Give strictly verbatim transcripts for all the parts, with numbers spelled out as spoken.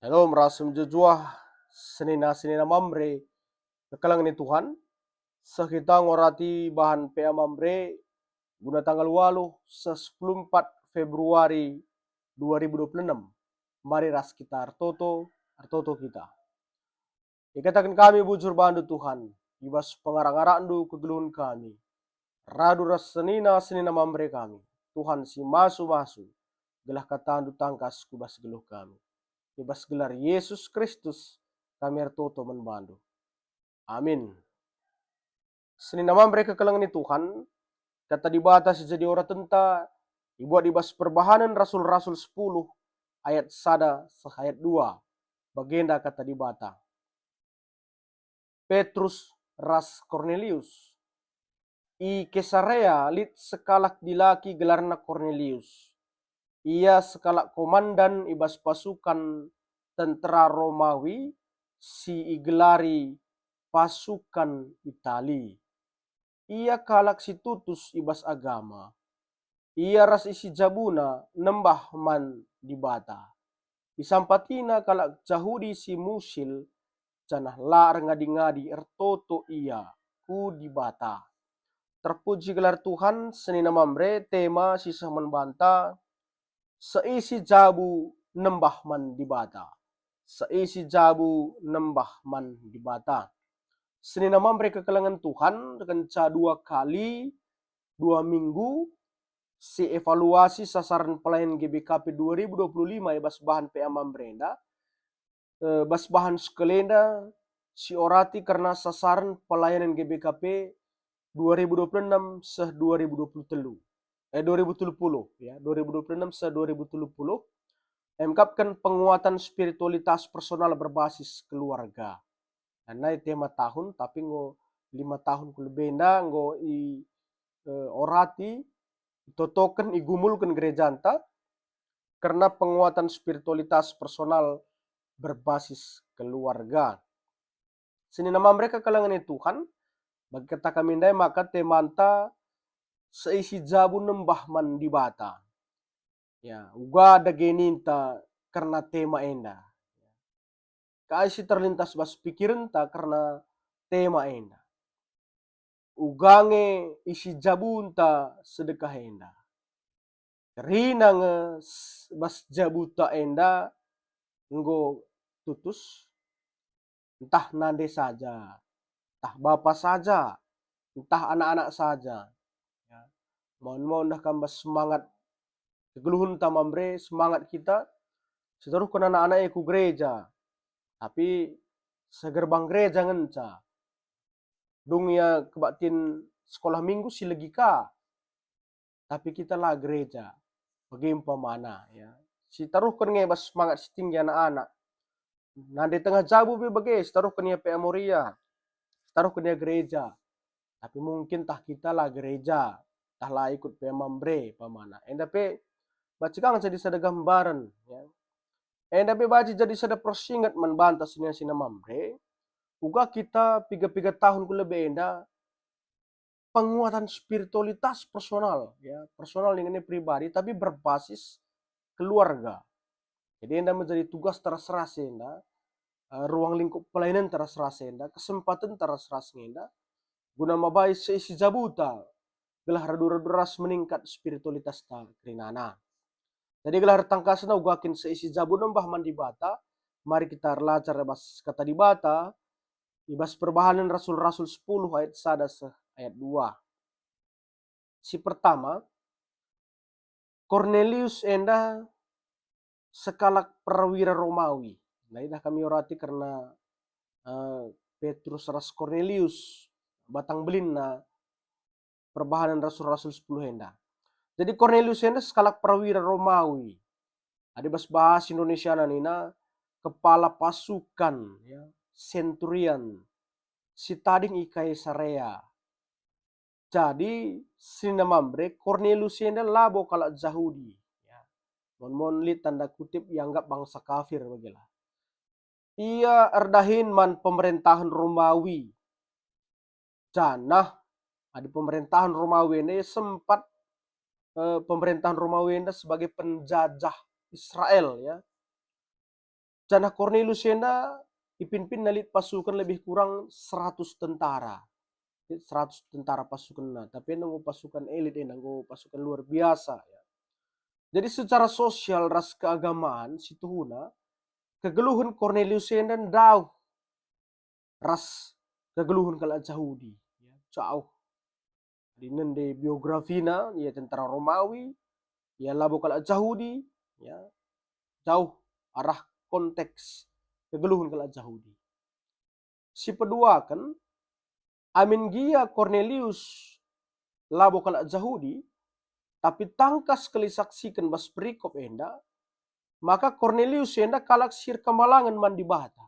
Shalom, ras mejuah-juah senina-senina Mamre kekelengen Tuhan. Seh kita ngorati bahan P A Mamre guna tanggal waluh seh sepuluh empat Februari dua ribu dua puluh enam. Mari ras kita ertoto, ertoto kita. Ikataken kami bujur bandu Tuhan, i bas pengarak-ngarakndu kegeluhen kami. Radu ras senina-senina Mamre kami, Tuhan si masu-masu, gelah katandu tangkas ku bas geluh kami. I bas gelar Yesus Kristus kami ertoto man bandu. Amin. Senina Mamre kekelengen Tuhan, kata Dibata si jadi oratenta ibuat i bas Perbahanen Rasul-Rasul sepuluh ayat sada seh ayat dua. Bagenda kata Dibata. Petrus ras Kornelius. I Kesarea lit sekalak dilaki gelarna Kornelius. Ia sekalak komandan i bas pasukan tentera Romawi si igelari pasukan Itali. Ia kalak si tutus i bas agama. Ia ras isi jabuna nembah man Dibata. Isampatina kalak Jahudi si musil, janah la erngadi-ngadi ertoto ia ku Dibata. Terpuji gelar Tuhan, senina Mamre, tema si seh man banta, seisi jabu nembah man Dibata. Seisi jabu nembah man Dibata. Senina Mamre kekelengen Tuhan, kenca dua kali, dua minggu, si evaluasi sasaran pelayanan G B K P dua ribu dua puluh lima i bas bahan P A Mamre enda, eh, bas bahan sekalenda si orati kerna sasaran pelayanan G B K P dua ribu dua puluh enam seh dua ribu dua puluh telu, eh, dua ribu telu puluh, ya, dua ribu dua puluh enam seh dua ribu telu puluh, emkapken penguatan spiritualitas personal berbasis keluarga. Nah, nai tema tahun, tapi enggo lima tahun ku lebenda enggo i, eh, orati, itotoken, igumulken gerejanta kerna penguatan spiritualitas personal berbasis keluarga. Senina Mamre kekelengen Tuhan, bagi kata kami ndai maka temanta seisi jabu nembah man Dibata. Ya, uga dage ninta kerna tema enda. Kai si terlintas bas pikirenta kerna tema enda? Uga nge isi jabunta sedekah enda. Kerina nge s-, bas jabuta enda enggo tutus, ntah nande saja, ntah bapa saja, ntah anak-anak saja. Ya. Maun-maun dah kam bas semangat kegeluhenta Mamre, semangat kita, sitaruhken anak-anak e ku gereja. Tapi segerbang gereja ngenca. Dung ia kebaktin sekolah minggu si legi ka. Tapi kita la gereja. Bage umpamana, ya. Sitaruhken nge bas semangat si tinggi anak-anak. Nande tengah jabu pe bage, sitaruhken ia P A Moria. Sitaruhken ia gereja. Tapi mungkin tah kita la gereja, tah la ikut P A Mamre umpamana. Enda pe banci ka jadi sada gambaren, ya. Enda pe banci jadi sada persinget man banta senina-senina Mamre, uga kita piga-piga tahun ku lebe enda penguatan spiritualitas personal, ya, personal dengan pribadi, tapi berbasis keluarga. Jadi enda menjadi tugas teras-teras enda, eh, ruang lingkup pelayanan teras-teras enda, kesempatan teras-teras enda, guna mabai seisi jabuta, gelah radu-radu ras meningkat spiritualitasta kerinana. Jadi gelah ertangkasna uga kin seisi jabu nembah man Dibata, mari kita erlajar bas kata Dibata, i bas Perbahanen Rasul-Rasul sepuluh ayat sada seh ayat dua. Si pertama, Kornelius enda sekalak perwira Romawi. Nah, idah kami orati kerna, eh, Petrus ras Kornelius, batang belinna Perbahanen Rasul-Rasul sepuluh enda. Jadi Kornelius enda sekalak perwira Romawi. Adi bas bahasa Indonesiana nina kepala pasukan, ya, centurion, si tading i Kaisarea. Jadi senina Mamre, Kornelius enda labo kalak Jahudi, ya. Mon-mon lit tanda kutip ianggap bangsa kafir bagila. Ia erdahin man pemerintahan Romawi. Janah adi pemerintahan Romawi enda ia sempat, eh, pemerintahan Romawi enda sebagai penjajah Israel, ya. Janah Kornelius enda ipimpinna lit pasukan lebih kurang seratus tentara. Lit seratus tentara pasukanna, tapi enda enggo pasukan elit, enda enggo pasukan luar biasa, ya. Jadi secara sosial ras keagamaan situhuna, kegeluhen Kornelius enda ndauh ras kegeluhen kalak Jahudi, ya, jauh. Jadi nende biografina, ia tentara Romawi, ia labo kalak Jahudi, ya, jauh arah konteks kegeluhen kalak Jahudi. Sipeduaken, amin gia Kornelius labo kalak Jahudi, tapi tangkas kal isaksiken bas perikop enda, maka Kornelius enda kalak si erkemalangen man Dibata.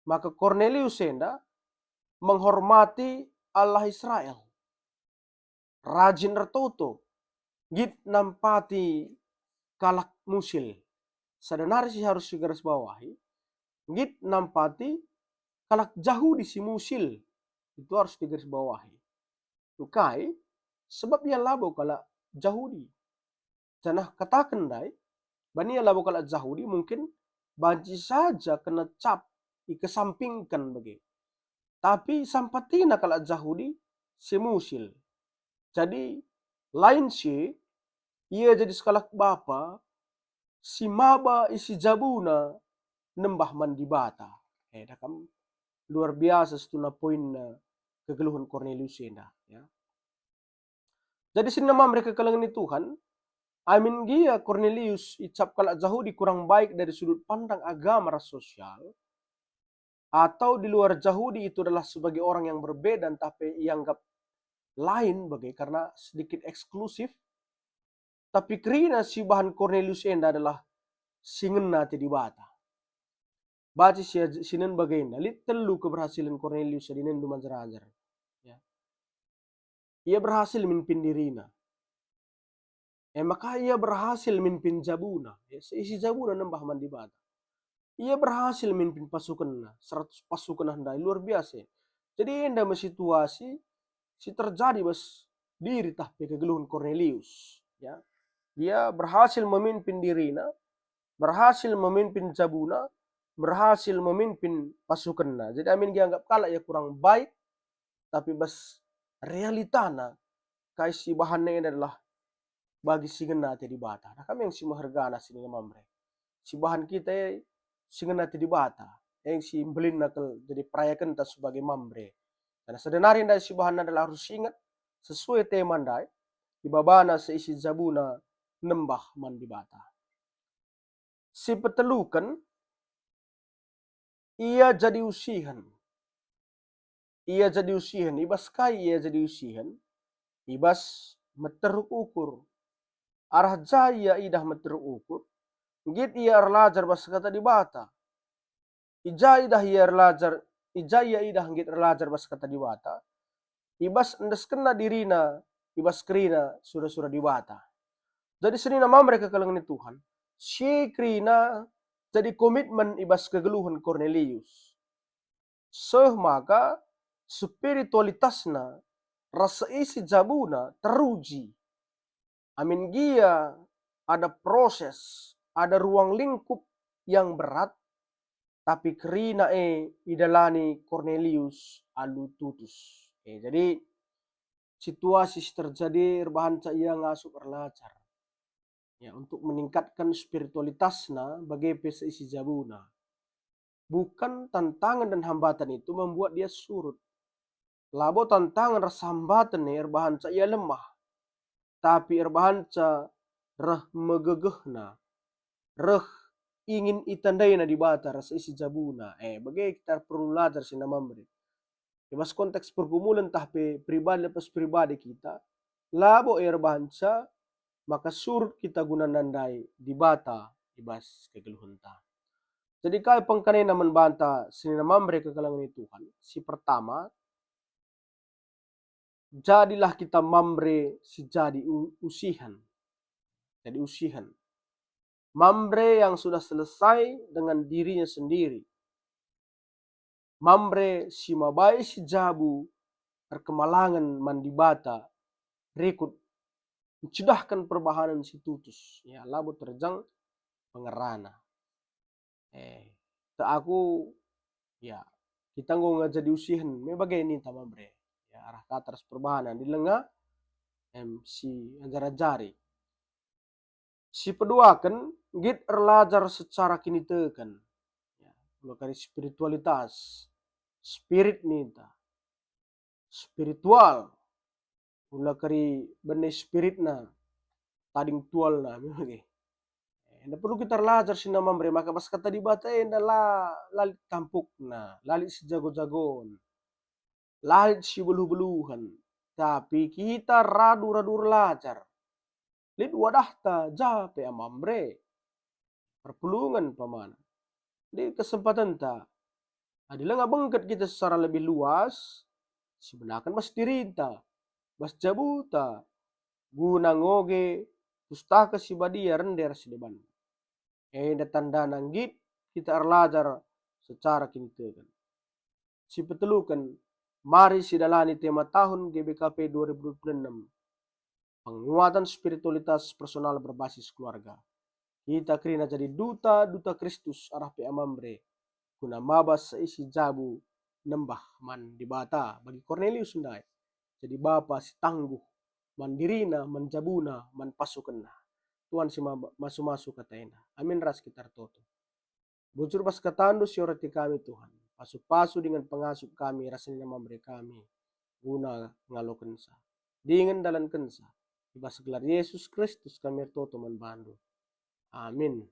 Maka Kornelius enda menghormati Allah Israel, rajin ertoto, nggit nampati kalak musil. Sada nari si harus sigarisbawahi, nggit nampati kalak Jahudi si musil, itu harus digarisbawahi. Engkai? Sebab ia labo kalak Jahudi. Janah kataken ndai, bani ia labo kalak Jahudi mungkin banci saja kena cap ikesampingken bage. Tapi sampatina kalak Jahudi si musil. Jadi, lain si ia jadi sekalak bapa si maba isi jabuna nembah man Dibata. Eh, dah kam luar biasa situhuna poinna kegeluhen Kornelius enda, ya. Jadi senina Mamre kekelengen ni Tuhan, amin gia Kornelius icap kalak Jahudi kurang baik dari sudut pandang agama ras sosial, atau di luar Jahudi itu adalah sebagai orang yang berbeda, ntah pe ianggap lain bage karena sedikit eksklusif, tapi kerina si ibahan Kornelius enda adalah si ngena ate Dibata. Banci si, si nen bagenda, lit telu keberhasilen Kornelius adi nendu manjar-anjar. Ya. Ia berhasil mimpin dirina. E maka ia berhasil mimpin jabuna, ya, seisi jabuna nembah man Dibata. Ia berhasil mimpin pasukenna, seratus pasukenna ndai, luar biasa. Jadi enda me situasi si terjadi bas diri tah pe kegeluhen Kornelius, ya. Ia berhasil memimpin dirina, berhasil memimpin jabuna, berhasil memimpin pasukenna. Jadi amin ianggap kalak ia kurang baik, tapi bas realitana kai si ibahanna enda adalah bagi si ngena ate Dibata. Nah, kam yang si mehergana senina Mamre. Si ibahan kita e si ngena ate Dibata, yang si mbelinna kal jadi perayakenta sebagai Mamre. Karena sada nari ndai si ibahanna adalah harus ingat sesuai tema ndai, ibabana seisi jabuna nembah man Dibata. Si peteluken, ia jadi usihen. Ia jadi usihen. I bas kai ia jadi usihen? I bas meteruk ukur. Arah ja ia idah meteruk ukur, nggit ia erlajar bas Kata Dibata. I ja idah ia erlajar, i ja ia idah nggit erlajar bas Kata Dibata, i bas endeskenna dirina i bas kerina sura-sura Dibata. Jadi senina Mamre kekelengen ni Tuhan, si kerina jadi komitmen i bas kegeluhen Kornelius. Seh maka spiritualitasna ras seisi jabuna teruji. Amin gia ada proses, ada ruang lingkup yang berat, tapi kerina e idalani Kornelius alu tutus. E, jadi situasi si terjadi erbahanca ia ngasup erlajar. Ya, untuk meningkatkan spiritualitasna bage pe seisi jabuna. Bukan tantangan dan hambatan itu membuat dia surut. Labo tantangan ras hambatan e erbahanca ia lemah, tapi erbahanca reh megegehna, reh ingin itandaina Dibata ras isi jabuna. Eh, bage kita perlu lajar senina Mamre. I bas konteks pergumulen tah pe pribadi lepas pribadi kita, labo erbahanca maka surut kita guna nandai Dibata i bas kegeluhenta. Jadi kai pengkanena man banta senina Mamre kekelengen ni Tuhan? Si pertama, jadilah kita Mamre si jadi u-, usihen. Jadi usihen. Mamre yang sudah selesai dengan dirinya sendiri. Mamre si mabai si jabu erkemalangen man Dibata rikut ncidahken perbahanen si tutus, ya, labo terjeng pengerana. Eh, te aku, ya, kita enggo ngajadi usihen, me bage ninta Mamre. Ya, arah kata ras perbahanen di lenga, em, si ajar-ajari. Si peduaken, nggit erlajar secara kiniteken. Ya, ula kari spiritualitas, spirit ninta, spiritual, ula kari bene spiritna, tading tualna, me bage. Enda perlu kita erlajar si Mamre, maka bas kata Dibata enda la, la lit tampukna, la lit sijago-jagon, la lit sibeluh-beluhen, tapi kita radu-radu erlajar. Lit wadahta ja pe Mamre, perpulungen umpamana. Lit kesempatenta. Adi langa bengket kita secara lebih luas, sibenaken bas dirinta, bas jabuta, guna ngoge Pustaka Si Badia rende ras deban. Enda tandana nggit kita erlajar secara kiniteken. Si peteluken, mari sidalani tema tahun G B K P dua ribu dua puluh enam, penguatan spiritualitas personal berbasis keluarga. Kita kerina jadi duta-duta Kristus arah P A Mamre, guna maba seisi jabu nembah man Dibata bagi Kornelius ndai. Jadi bapa si tangguh man dirina, man jabuna, man pasukenna. Tuhan si ma-, masu-masu kata enda. Amin ras kita ertoto. Bujur bas katandu si orati kami, Tuhan. Pasu-pasu dingen pengasup kami ras nina Mamre kami, guna ngalokenca, dingen dalankenca. I bas gelar Yesus Kristus kami ertoto man bandu. Amin.